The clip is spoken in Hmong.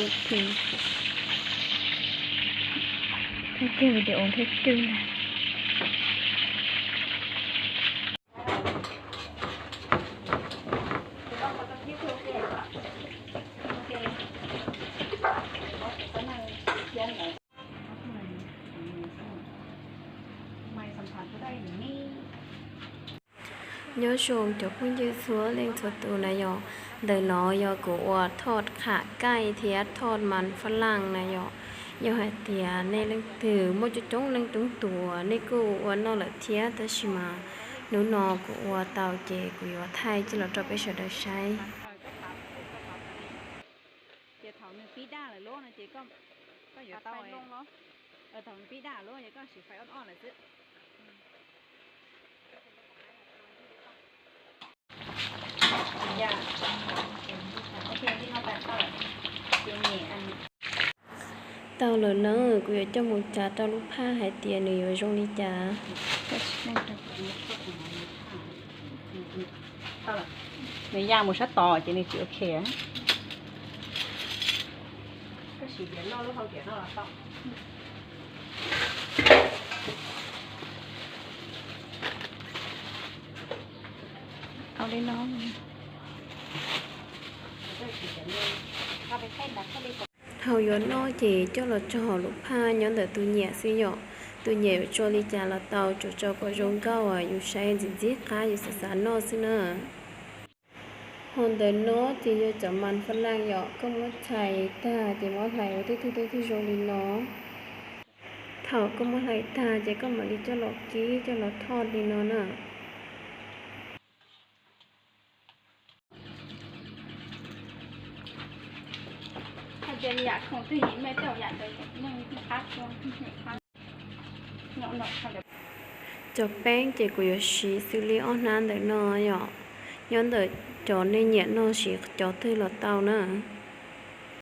Thib, thib kiag video thib twg na. Nyob zoo cov phooj ywg txhua leej txhua tus na yom. Ntawm no yog kuv uas thoj qham kaij thiab thoj mas faj laj na yom. Yog hais tias nej leej twg muaj coob coob leej coob tus nej kuj ua noj lawm thiab, tab sis mas hnub no kuv ua tau ces kuv yuav thaij coj los rau peb sawv daws saib. Ces thaum nws pib daj lawm lub no ces koj, koj yuav tau, thaum nws pib daj lub ces koj siv fais ob ob lawm xwb. Tau lawm na, kuv yuav coj mus tsav rau lub phaj hais tias nws yuav zoo li cas. Nws ya mus sab tod ces nws tsis ok. Au li no. Thaum yuav noj ces coj los tso hauv lub phaj nyob ntawm tus nyiam xwb yom. Tus nyiam yuav tso li cas los tau, tsuas tso kom zoo nkauj, yus saib ntxim ntxim qab yus xav xav noj xwb na. Hos ntawm no ces yog cov mas faj laj yom, koj muab txhais tag ces muab hlais ua tej tug tej tug zoo li no. Thaum koj muab hlais tag ces koj mam li coj los kib coj los thoj li no na. Cov peeb ces kuv yuav siv xws li ob hnab ntawm no yom, nyob ntawm cov nej nyiam noj siv cov twg los tau na.